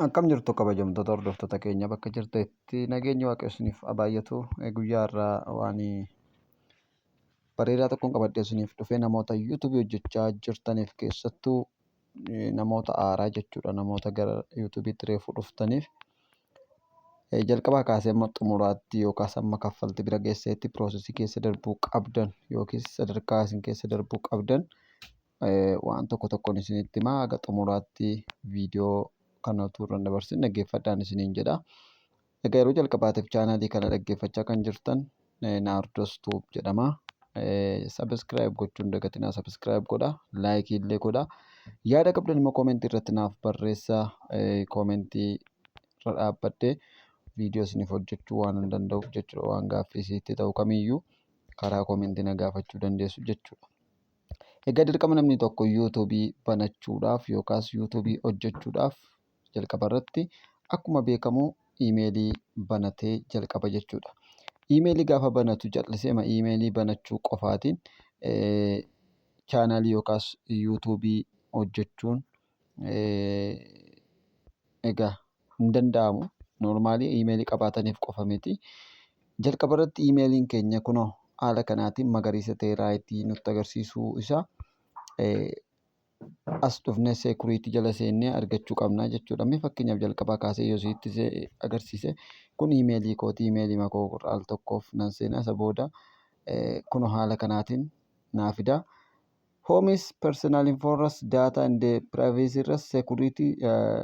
Akkam jirtu kabajamtoota hordoftoota keenya bakka jirtanitti nageenyi Waaqayyo isiniif haa baay'atu. Guyyaa har'aa waan bareedaa tokkoon qabadhee isiniif dhufee namoota yuutuubii hojjechaa jirtaniif keessattuu namoota haaraa jechuudha. Namoota gara yuutuubiitti reefu dhuftaniif jalqabaa kaasee amma xumuraatti yookaas amma kaffaltii bira geesseetti piroosesii keessa darbuu qabdan yookiis sadarkaa isin keessa darbuu qabdan waan tokko tokkoon isinitti himaa haga xumuraatti viidiyoo kana utuu irra hin dabarsin dhaggeeffadhaan isiniin jedha. Egaa yeroo jalqabaatiif chaanaalii kana dhaggeeffachaa kan jirtan Naardos Tuub jedhama. Sabiskiraayib gochuun dagatinaa sabiskiraayib godha, laayikii illee godha. Yaada qabdan immoo koomentii irratti naaf barreessaa. Koomentii irra dhaabbadhee viidiyoo isiniif hojjechuu waan hin danda'uuf jechuudha. Waan gaaffii isinitti ta'u kamiyyuu karaa koomentii na gaafachuu dandeessu jechuudha. Egaa dirqama namni tokko yuutuubii banachuudhaaf yookaas yuutuubii hojjechuudhaaf jalqaba irratti akkuma beekamu iimeelii banatee jalqaba jechuudha. Iimeelii gaafa banatu calliseema iimeelii banachuu qofaatiin chaanaalii yookaas yuutuubii hojjechuun egaa hin danda'amu. Noormaalii iimeelii qabaataniif qofa miti. Jalqaba irratti iimeeliin keenya kunoo haala kanaatiin magariisa ta'ee raayitii nutti agarsiisuu isaa as dhufnee seekuriitii jala seennee argachuu qabna jechuudha. Mee fakkeenyaaf jalqabaa kaasee yoo sitti agarsiise kun iimeelii kooti. Iimeelii makoo al tokkoof nan seena isa booda kunoo haala kanaatiin naa fida. Homes personal info irras data and privacy irras security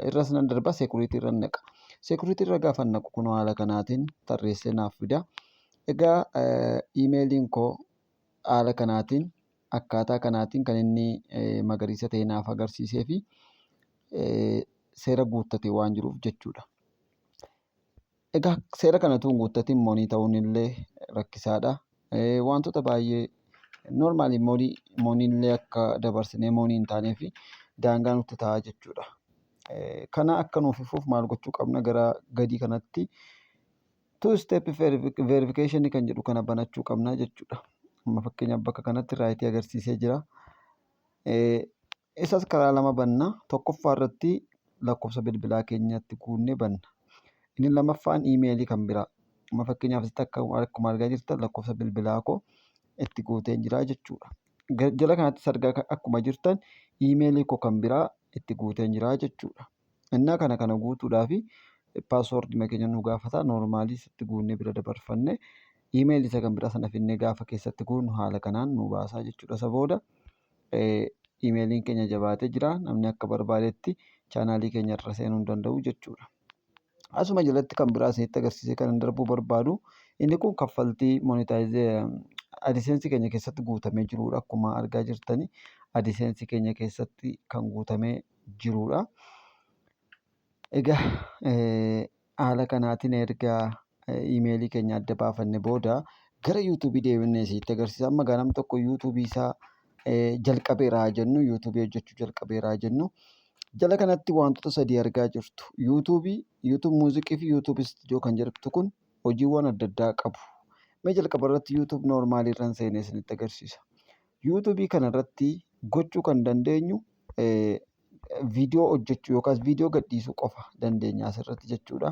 irras nan darba security irra naqa. Security irra gaafa naqu kunoo haala kanaatiin tarreessee naaf fida. Egaa iimeeliin koo haala kanaatiin akkaataa kanaatiin kan inni magariisa ta'e naaf agarsiisee fi seera guuttatee waan jiruuf jechuudha. Egaa seera kana utuu hin guuttatin monii ta'uun illee rakkisaadha. Wantoota baay'ee normaalii monii moniillee akka dabarsinee monii hin taanee fi daangaa nutti ta'a jechuudha. Kana akka nuuf ifuuf maal gochuu qabna gara gadii kanatti two step verification kan jedhu kana banachuu qabna jechuudha. Amma fakkeenyaaf bakka kanatti raayitii agarsiisee jira. Isas karaa lama banna. Tokkoffaa irratti lakkoofsa bilbilaa keenyatti guunnee banna. Inni lammaffaan iimeelii kan biraa. Amma fakkeenyaaf asitti akka akkuma argaa jirtan lakkoofsa bilbilaa koo itti guuteen jira jechuudha. Jala kanattis argaa akkuma jirtan iimeelii koo kan biraa itti guuteen jira jechuudha. Innaa kana kana guutuudhaaf paaswoordii keenya nu gaafata. Noormaalii sitti guunnee bira dabarfanne iimeelii isa kan biraa sana finnee gaafa keessatti guunnu haala kanaan nu baasaa jechuudha. Isa booda iimeeliin keenya jabaatee jira. Namni akka barbaadetti chaanaalii keenya irra seenuu hin danda'u jechuudha. Asuma jalatti kan biraa isinitti agarsiisee kan darbuu barbaadu inni kun kaffaltii monitaayizee adiseensii keenya keessatti guutamee jirudha. Akkuma argaa jirtani adiseensii keenya keessatti kan guutamee jirudha. Egaa haala kanaatiin erga iimeelii keenya adda baafanne booda gara yuutuubii deebinee isinitti agarsiisa. Amma egaa namni tokko yuutuubii isaa jalqabeera haa jennu, yuutuubii hojjechuu jalqabeera haa jennu. Jala kanatti wantoota sadii argaa jirtu. Yuutuubii, yuutuub muuziqii fi yuutuub istuudiyoo kan jedhamtu kun hojiiwwan adda addaa qabu. Mee jalqaba irratti yuutuub noormaalii irran seenee isinitti agarsiisa. Yuutuubii kana irratti gochuu kan dandeenyu viidiyoo hojjechuu yookaas viidiyoo gadhiisuu qofa dandeenya asirratti jechuudha.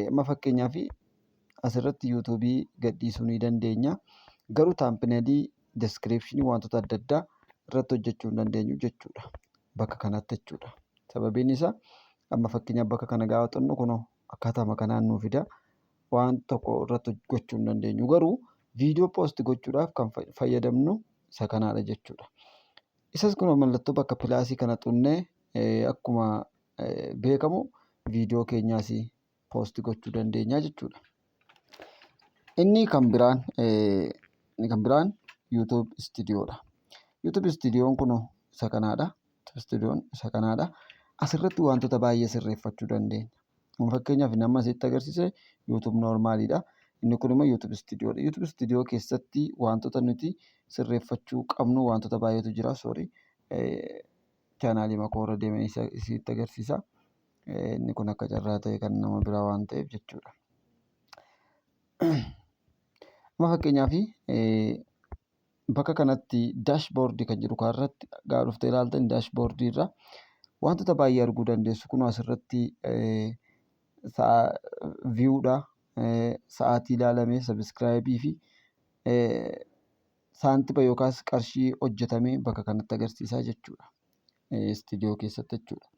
Amma fakkeenyaaf asirratti yuutuubii gadhiisuu ni dandeenya. Garuu taampineelii, deskiriipshinii wantoota adda addaa irratti hojjechuu hin dandeenyu jechuudha. Bakka kanatti jechuudha. Sababiin isaa amma fakkeenyaaf bakka kana gaafa xunnu kunoo akkaataama kanaan nuu fida. Waan tokko irratti gochuu hin dandeenyu. Garuu viidiyoo poost gochuudhaaf kan fayyadamnu isa kanaadha jechuudha. Isas kunoo mallattoo bakka pilaasii kana xunnee akkuma beekamu viidiyoo keenyaas poost gochuu dandeenya jechuudha. Inni kan biraan inni kan biraan YouTube Studioodha. YouTube Studioon kun isa kanaadha. YouTube Studioon isa kanaadha. Asirratti wantoota baay'ee sirreeffachuu dandeenya. Fakkeenyaaf nama asitti agarsiise YouTube normaaliidha. Inni kun immoo YouTube Studioodha. YouTube Studio keessatti wantoota nuti sirreeffachuu qabnu wantoota baay'eetu jira. Sorry. Chaanaalii makoo irra deemee isinitti agarsiisa. Inni kun akka carraa ta'e kan nama biraa waan ta'eef jechuudha. Amma fakkeenyaaf bakka kanatti daashboordii kan jedhu kanarratti gaafa dhuftee ilaaltan daashboordii irra Wantoota baay'ee arguu dandeessu. Kunoo asirratti viewdha. Sa'aatii ilaalame, subscribe fi saantima yookaas qarshii hojjetame bakka kanatti agarsiisaa jechuudha. Studio keessatti jechuudha.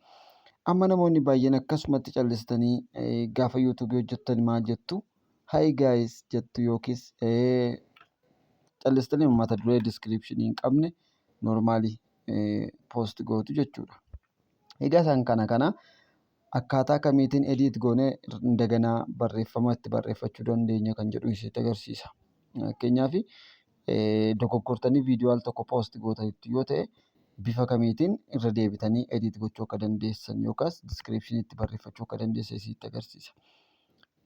Amma namoonni baay'een akkasumatti callistanii gaafa YouTube hojjettan maal jettu? "Hi guys" jettu yookiis callistanii mata duree description hin qabne normal post gootu jechuudha. Egaa isaan kana akkaataa kamiitiin edit goonee indaganaa barreeffama itti barreeffachuu dandeenya kan jedhu isinitti agarsiisa. Fakkeenyaaf, dogoggortanii viidiyoo al tokko post gootanitti yoo ta'e, bifa kamiitiin irra deebitanii edit gochuu akka dandeessan yookaas description itti barreeffachuu akka dandeessan isinitti agarsiisa.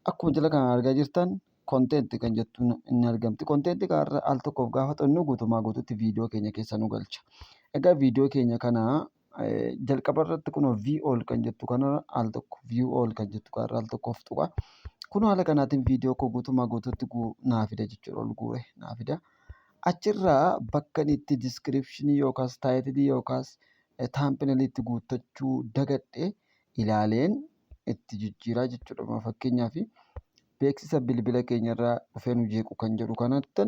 Akkuma jala kanaan argaa jirtan, content kan jettu inni argamti. Content kanarra al tokkoof gaafa xunnu guutumaa guutuutti viidiyoo keenya keessa nu galcha. Egaa viidiyoo keenya kana jalqaba irratti kunoo view all kan jettu kanarra al tokko, view all kan jettu kanarra al tokkoof tuqa. Kun haala kanaatiin viidiyoo koo guutumaa guutuutti naa fida jechuudha, ol guure naa fida. Achirraa bakka inni itti description yookaas title yookaas thumbnail itti guuttachuu dagadhe ilaaleen itti jijjiiraa jechuudha. Fakkeenyaaf, beeksisa bilbila keenyarraa dhufee nu jeequ kan jedhu kanatti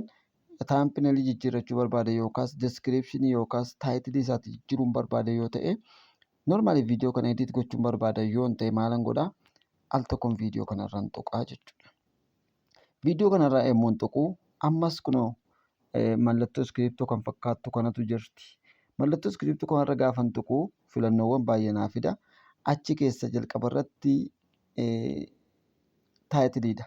thumbnail jijjiirrachuu barbaade yookaas description yookaas title isaatti jijjiiruun barbaade yoo ta'e, normal viidiyoo kana edit gochuun barbaada yoo ta'e, maalan godhaa? Al tokkoon viidiyoo kanarraan tuqaa jechuudha. Viidiyoo kanarraa yommuu tuqu, ammas kunoo mallattoo iskiriiptoo kan fakkaattu kanatu jirti. Mallattoo iskiriiptoo kanarra gaafan tuqu filannoowwan baay'ee naa fida. Achi keessa jalqaba irratti titledha.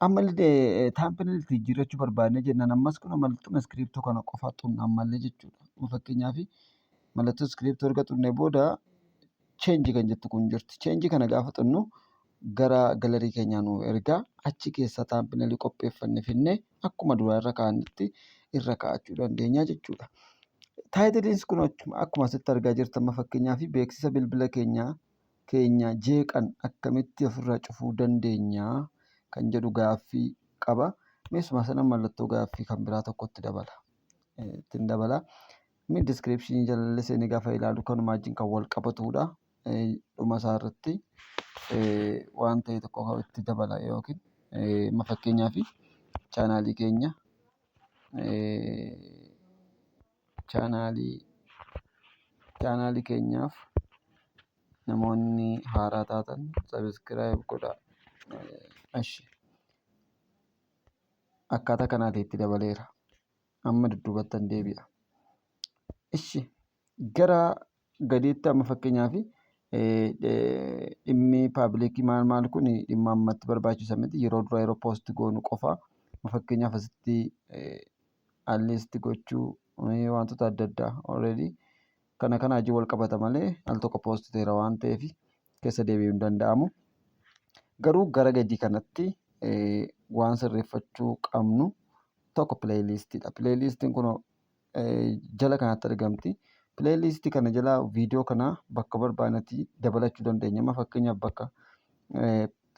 Ammallee thumbnail jijjiirrachuu barbaadne jennaan, ammas kunoo mallattoo iskiriiptoo kana qofa tuqna ammallee jechuudha. Fakkeenyaaf, mallattoo iskiriiptoo erga tuqnee booda change kan jettu kun jirti. Change kana gaafa tuqnu gara gallery keenyaa nu ergaa. Achi keessa thumbnail qopheeffanne finnee akkuma duraa irra kaa'annetti irra kaa'achuu dandeenya jechuudha. Titlenis kun akkuma asitti argaa jirtan, amma fakkeenyaaf beeksisa bilbila keenya jeeqan akkamitti ofirraa cufuu dandeenya kan jedhu gaaffii qaba. Meesuma sana mallattoo gaaffii kan biraa tokkotti dabala. Ittiin dabala. Inni description jalallee seenee gaafa ilaalu kanuma wajjin kan wal qabatudha. Dhuma isaa irratti waan ta'e tokko itti dabala yookiin amma fakkeenyaaf channel keenyaaf namoonni haaraa taatan subscribe godhaa. Eshi, akkaataa kanaatiin itti dabaleera. Amma dudduubattan deebi'a. Ishi, gara gadiitti amma fakkeenyaaf dhimmi public maal maal kun dhimma ammatti barbaachisa miti. Yeroo dura yeroo post goonu qofa. Fakkeenyaaf, asitti unlist gochuu, wantoota adda addaa already kana kana wajjin wal qabata malee al tokko post ta'eera waan ta'eef keessa deebi'uu hin danda'amu. Garuu gara gadii kanatti waan sirreeffachuu qabnu tokko playlistiidha. Playlistiin kun jala kanatti argamti. Playlist kana jala viidiyoo kana bakka barbaadnetti dabalachuu dandeenya. Amma fakkeenyaaf, bakka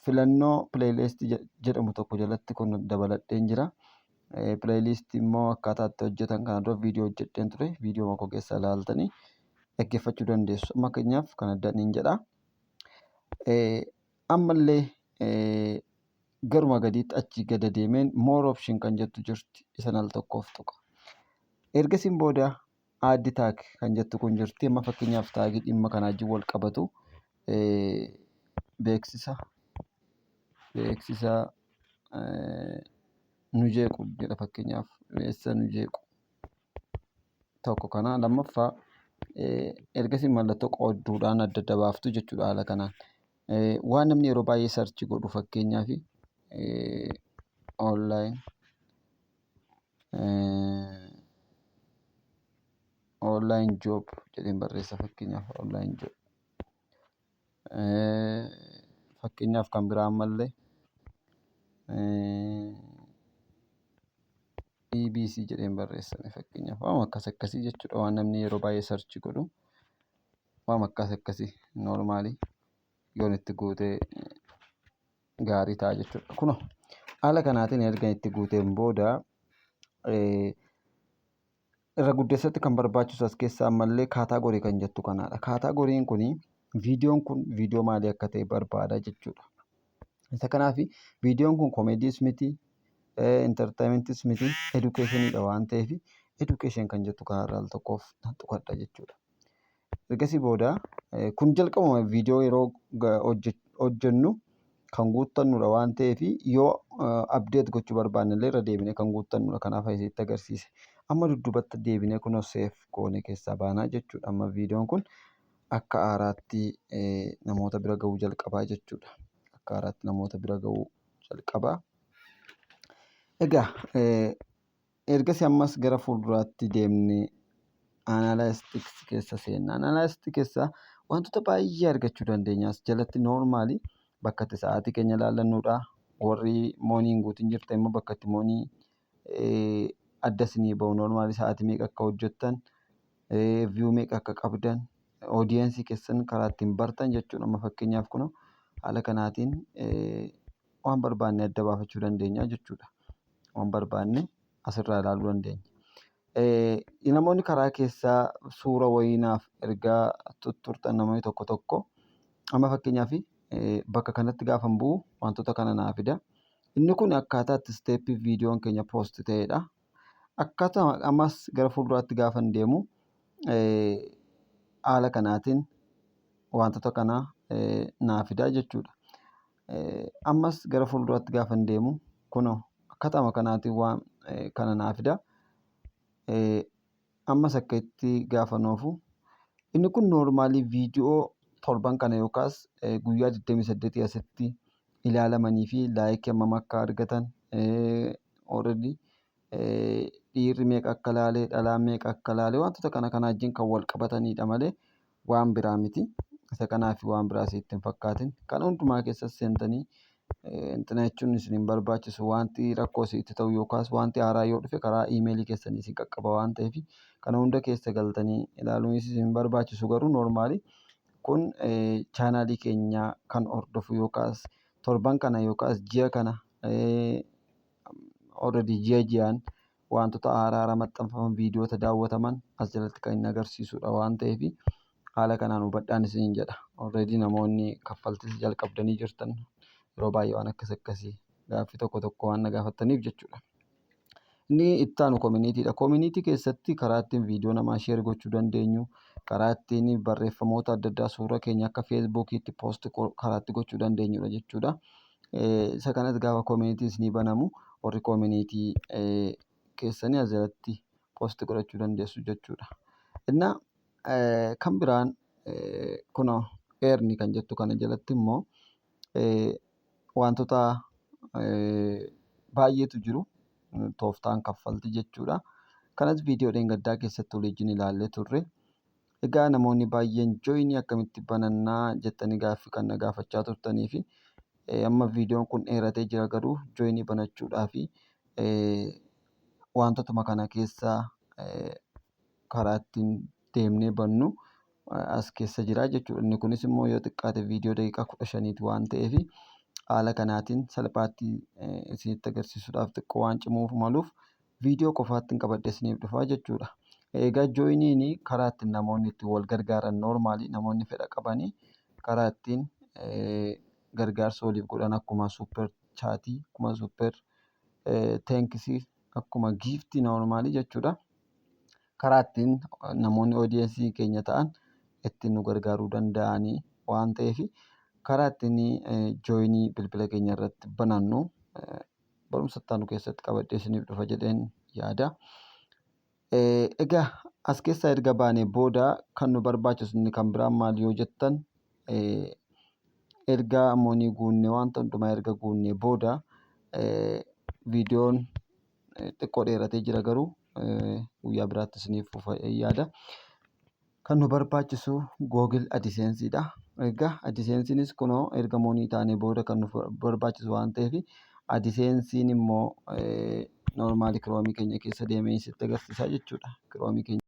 filannoo playlist jedhamu tokko jalatti kun dabaladheen jira. Playlist immoo akkaataa itti hojjetan kana dura viidiyoo hojjedheen ture. Viidiyoo koo keessa ilaaltanii dhaggeeffachuu dandeessu. Amma fakkeenyaaf kana daniin jedha. Ammallee garuma gadiitti achi gada deemeen more option kan jettu jirti. Isan al tokkoof tuqa. Ergasiin booda add tag kan jettu kun jirti. Amma fakkeenyaaf, tag dhimma kanaa wajjin wal qabatu beeksisa nu jeequ jedha, fakkeenyaaf beeksisa nu jeequ tokko kana. Lammaffaa, ergasii mallattoo qoodduudhaan adda adda baaftu jechuudha haala kanaan. Waan namni yeroo baay'ee search godhu, fakkeenyaaf online job jedheen barreessa, fakkeenyaaf online job. Fakkeenyaaf, kan biraa ammallee EBC jedheen barreessa, fakkeenyaaf waan akkas akkasii jechuudha. Waan namni yeroo baay'ee search godhu, waan akkas akkasii normal yoon itti guutee gaarii ta'a jechuudha. Kunoo haala kanaatiin erga itti guuteen booda Irra guddeessatti kan barbaachisu as keessaa ammallee category kan jettu kanaadha. Categoryn kun viidiyoon kun viidiyoo maalii akka ta'e barbaada jechuudha. Isa kanaaf viidiyoon kun comedys miti, entertainmentis miti, educationiidha waan ta'eef education kan jettu kanarra al tokkoof tuqadha jechuudha. Ergasii booda kun jalqabuma viidiyoo yeroo hojjennu kan guuttannudha waan ta'eef, yoo update gochuu barbaanne illee irra deebinee kan guuttannudha. Kanaaf asitti agarsiise. Amma dudduubatti deebinee kunoo save goonee keessaa baanaa jechuudha. Amma viidiyoon kun akka haaraatti namoota bira gahuu jalqabaa jechuudha. Akka haaraatti namoota bira gahuu jalqabaa. Egaa ergasii ammas gara fuulduraatti deemnee analytics keessa seenna. Analytics keessa wantoota baay'ee argachuu dandeenya. As jalatti normally bakka itti sa'aatii keenya ilaallannudha. Warri money hin guutin jirtan immoo bakka itti money adda isinii bahu, normally sa'aatii meeqa akka hojjettan, view meeqa akka qabdan, audience keessan karaa ittiin bartan jechuudha. Amma fakkeenyaaf kunoo haala kanaatiin waan barbaanne adda baafachuu dandeenya jechuudha. Waan barbaanne asirraa ilaaluu dandeenya. Namoonni karaa keessaa suura wayii naaf ergaa tutturtan, namoonni tokko tokko, amma fakkeenyaaf bakka kanatti gaafan bu'u wantoota kana naa fida. Inni kun akkaataa itti step viidiyoon keenya post ta'edha. Akkaataa ammas gara fuulduraatti gaafan deemu haala kanaatiin wantoota kana naa fida jechuudha. Ammas gara fuulduraatti gaafan deemu kunoo akkaataama kanaatiin waan kana naa fida. Ammas akka itti gaafan oofu, inni kun normally viidiyoo torban kana yookaas guyyaa 28 asitti ilaalamanii fi like hammam akka argatan, already dhiirri meeqa akka ilaale, dhalaan meeqa akka ilaale, wantoota kana kana wajjin kan wal qabatanidha malee waan biraa miti. Isa kanaaf waan biraa isinitti hin fakkaatin. Kana hundumaa keessas seentanii intina jechuun isin hin barbaachisu. Wanti rakkoo isinitti ta'u yookaas wanti haaraa yoo dhufe karaa iimeelii keessanii isin qaqqaba waan ta'eef, kana hunda keessa galtanii ilaaluunis isin hin barbaachisu. Garuu normally kun chaanaalii keenya kan hordofu yookaas torban kana yookaas ji'a kana, already ji'a ji'aan wantoota haaraa haaraa maxxanfaman, viidiyoota daawwataman as jalatti kan inni agarsiisudha waan ta'eef, haala kanaan hubadhaan isiniin jedha. Already namoonni kaffaltii jalqabdanii jirtan yeroo baay'ee waan akkas akkasii gaaffii tokko tokko waan na gaafattaniif jechuudha. Inni itti aanu communitydha. Community keessatti karaa ittiin viidiyoo namaa share gochuu dandeenyu, karaa ittiin barreeffamoota adda addaa, suura keenya akka Facebookiitti post karaa itti gochuu dandeenyudha jechuudha. Isa kanas gaafa communityn ni banamu, warri community keessanii as jalatti post godhachuu dandeessu jechuudha. Innaa kan biraan kunoo earn kan jettu kana jalatti immoo wantoota baay'eetu jiru. Tooftaan kaffaltii jechuudha. Kanas viidiyoo dheengaddaa keessatti waliin ilaallee turre. Egaa namoonni baay'een join akkamitti banannaa jettanii gaaffii kan na gaafachaa turtanii fi amma viidiyoon kun dheeratee jira, garuu join banachuudhaaf wantootuma kana keessaa karaa ittiin deemnee bannu as keessa jira jechuudha. Inni kunis immoo yoo xiqqaate viidiyoo daqiiqaa 15ti waan ta'eef, haala kanaatiin salphaatti isinitti agarsiisuudhaaf xiqqoo waan cimuuf maluuf viidiyoo qofaatti qabadhee isiniif dhufaa jechuudha. Egaa joiniin karaa ittiin namoonni ittiin wal gargaaran, normally namoonni fedha qabanii karaa ittiin gargaarsa waliif godhan, akkuma super chat, akkuma super thanks, akkuma gift normally jechuudha. Karaa ittiin namoonni audience keenya ta'an ittiin nu gargaaruu danda'anii waan ta'eef, karaa ittiin join bilbila keenya irratti banannu barumsa itti aanu keessatti qabadhee isiniif dhufa jedheen yaada. Egaa as keessaa erga baanee booda kan nu barbaachisu inni kan biraan maal yoo jettan, erga money guunnee, wanta hundumaa erga guunnee booda, viidiyoon xiqqoo dheeratee jira, garuu guyyaa biraatti isiniif fufa yaada. Kan nu barbaachisu Google AdSenseidha. Egaa AdSensenis kunoo erga money taanee booda kan nu barbaachisu waan ta'eef, AdSensen immoo normally Chrome keenya keessa deemee sitti agarsiisa jechuudha. Chrome keenya.